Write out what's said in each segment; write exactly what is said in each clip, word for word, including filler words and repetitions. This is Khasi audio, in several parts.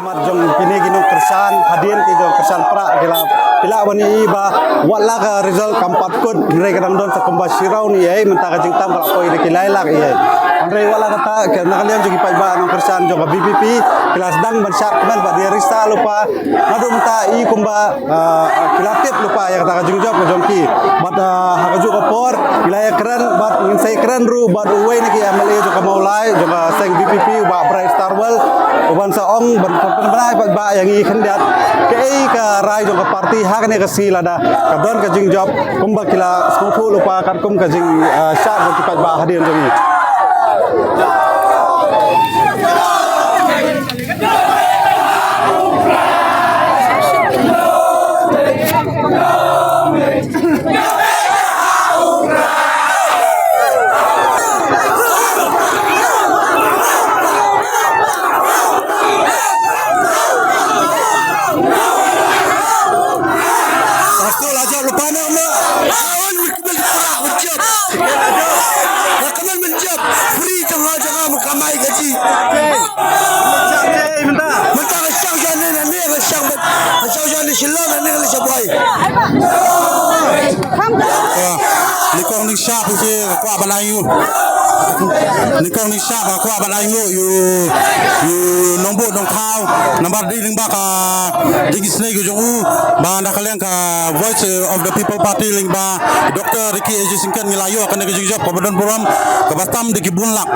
Mat jong kine ki nongkyrshan hadien ki jong kyrshan prah ki la phi lah ban ïohi ba wat la ka result kam pat kut, hynrei ka dang don sa kumba shi round ïa mynta ka jingtam ka la poi da ki lai lak ïa. Hynrei wat la kata ka na ka liang jong ki paidbah nongkyrshan jong ka VPP ki la sdang ban shad kmen ba dei risa lypa. Naduh mynta i kumba, ah, ki la tip lypa ïa kata ka jingjop ka jong ki. Bad, ah, ha kajuh ka por ki la ïakren bad ngin sa ïakren ruh bad uwei na ki MLA jong ka Mawlai jong ka seng VPP u Bah Brightstarwell, u ban sa ong ban pynbna ïa ki paidbah ïa ngi khyndiat kaei ka rai jong ka party ha kane ka sngi lada ka don ka jingjop kumba ki la sngewthuh lypa katkum ka jing, ah, shad jong ki paidbah hadien jong ngi. Pasto la jop lypa na ma. Awan kmen pra jop. Kmen men jop. Free jong ha jong ha kamai ka ji. Mynta ka shang jane na ne ka shang ban. Ka shang jane Shillong na ne ka shang bai. Ni kong ni shap ki kwah ban ai ngu. Ni kong ni shap ki kwah ban ai ngu ïa u nongbuh nongthaw. Namar dei lyngba ka jingisynei ka jong u ba na ka liang ka Voice of the People Party lyngba Doctor Ricky A J Syngkon ngi la ïoh kane ka jingjop kaba don burom kaba tam da ki bun lak.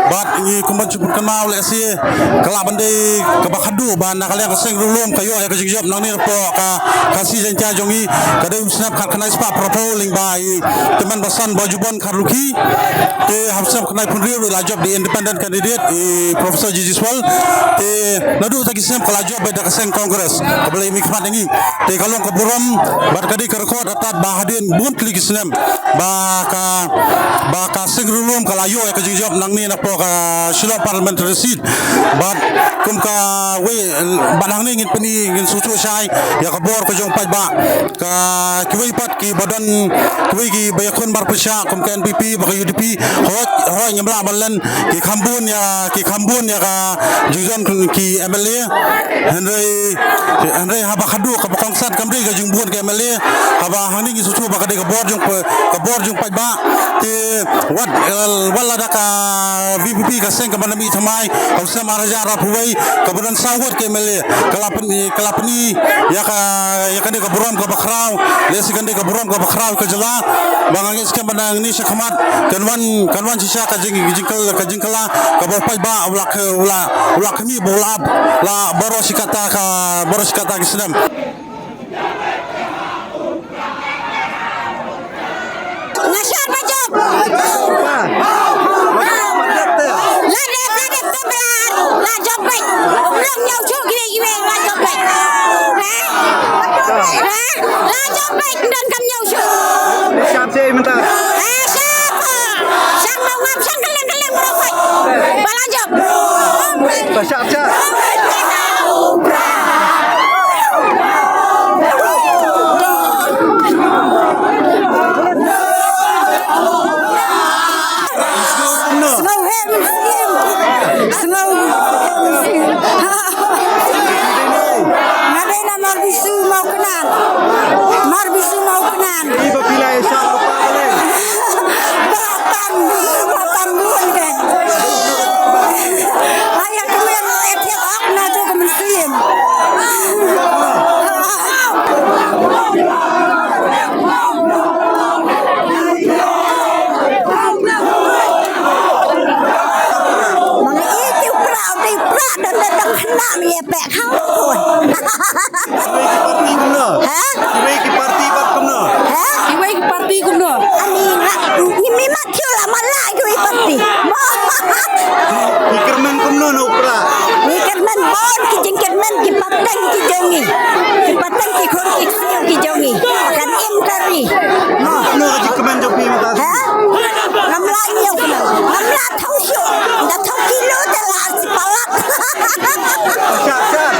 Bad ngi kumban shu pynkynmaw lehse ka lah ban dei kaba khadduh ba na ka liang ka seng riewlum ka ïoh ïa ka jingjop nangne napoh ka Khasi Jaiñtia jong ngi ka dei u snem khatkhyndai spah phraphew lyngba i tymmen basan Bajubon Kharlukhi. Te ha u snem khyndai phew hynriew i la jop da i independent candidate i Professor G G Swal. Te naduh ta ki snem ka la jop beit da ka seng Congress kaba la mihkhmat ïa ngi. Te ka long ka burom bad ka dei ka record hatat ba hadien bun tylli ki snem ba ka, ba ka seng riewlum ka la ïoh ïa ka jingjop nangne napoh ka Shillong Parliamentary Seat. Bad kum kawei bad hangne ngin pyni ngin sngewthuh shai ïa ka bor ka jong paidbah. Ka kiwei pat kiba don kiwei kiba ïakhun marpyrshah kum ka NPP bad ka UDP. Hooid, hooid ngim lah ban len ki kham bun ïa, ki kham bun ïa ka jingdon ki MLA. Hynrei, hynrei haba khadduh kaba kongsan kam dei ka jingbun ka MLA. Haba hangne ngi sngewthuh ba ka dei ka bor jong pa-, ka bor jong paidbah. Te wat, eh, wat lada ka VPP ka seng kaba na mih thymmai ha u snem ar hajar arphew wei kaba don saw ngut ka MLA. Ka la pyni, ka la pyni ïa ka, ïa kane ka burom kaba khraw. Lehse kane ka burom kaba khraw ka jylla. Ba nga ngeit skhem ba nangne shakhmat kan wan, kan wan shisha ka jing, jingkylla, ka jingkylla kaba u paidbah u la khe, u la, u la khmih ba u la ap, la baroh shi katta ka, baroh shi katta ki snem. Nga shad ba jop. La dep, la dep, la dep, la jop beit. Ym long ñiew shuh kiwei kiwei la jop beit. Ha? Ha? La jop beit, ym don kam ñiew shuh. Shad seh mynta. Ha, shad. Shad ba ngam shad kylleng kylleng baroh beit. Ba la jop. Ba shad shad. Sngew heh mynsiem. Sngew heh mynsiem. Nga dei na Marbisu Mawknan. Marbisu Mawknan. Ba tam, ba tam bun kan. Ai, ïa kmen, ïa thied ak na tu ka mynsiem. Manga i ki pra, ki pra dan dan dan khnam ïa pek khang pun. Kiwei ki parti kumno? Ha? Kiwei ki parti pat kumno? Ha? Kiwei ki parti kumno? Ani nga, ngi mi mat Shu la ma la ïa ki parti. Ngi kyrmen kumno na u Prah? Ngi kyrmen bun ki jingkyrmen ki pateng ki jong ngi. Ki pateng ki khun ki ksiew ki jong ngi. Kan im ka ri. Kumno ka jingkyrmen jong phi mynta? Ha? Ngam lah ïa u kyrmen. Ngam lah thaw shuh. Da thaw kilo te la arsi palak. Shah, shah.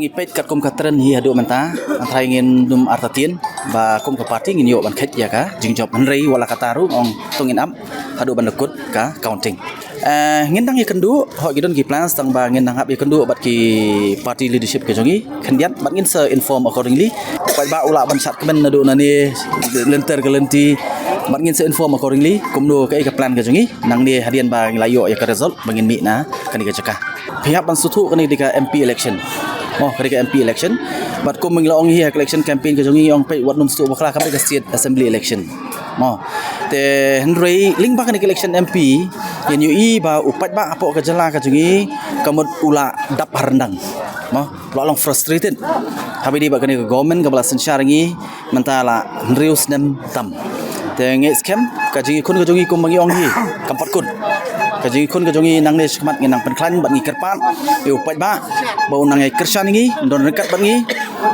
Peit katkum ka trend hi haduh mynta, hynrei ngin ym artatien ba kum ka party ngin ïoh ban kheit ïa ka jingjop, hynrei wat la katta ruh ong to ngin ap haduh ban da kut ka counting. Eh, ngin dang ïakynduh, hooid ki don ki plans tang ba ngin dang hap ïakynduh bad ki party leadership ka jong ngi khyndiat bad ngin sa inform accordingly. Paidbah u lah ban shad kmen naduh nangne lynter ka lynti bad ngin sa inform accordingly kumno kaei ka plan ka jong ngi nangne hadien ba ngi la ïoh ïa ka result ba ngin mih na kane ka jaka. Phi hap ban sngewthuh kane ka dei ka M P election. Mo, ka dei ka M P election. Bad kum ngi la ong hi ha ka election campaign ka jong ngi ong peit wat nym sngewthuh bakla, kam dei ka state assembly election. Mo. Te hynrei lyngba kane ka election M P ngin ïohi ba u paidbah hapoh ka jylla ka jong ngi ka mut u la dap ha ryndang. Mo, u la long frustrated. Haba ïadei bad kane ka government kaba la synshar ïa ngi mynta la hynriew snem tam. Te ngi skhem ka jingïakhun ka jong ngi kumba ngi ong hi kam pat kut. Ka jingïakhun ka jong ngi nangne shakhmat ngi nang pynkhlaiñ bad ngi kyrpad ïa u paidbah ba un nang ïai kyrshan ïa ngi, un don ryngkat bad ngi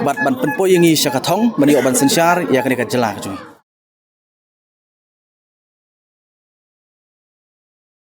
bad ban pynpoi ïa ngi sha ka thong ban ïoh ban synshar ïa kane ka jylla ka jong ngi.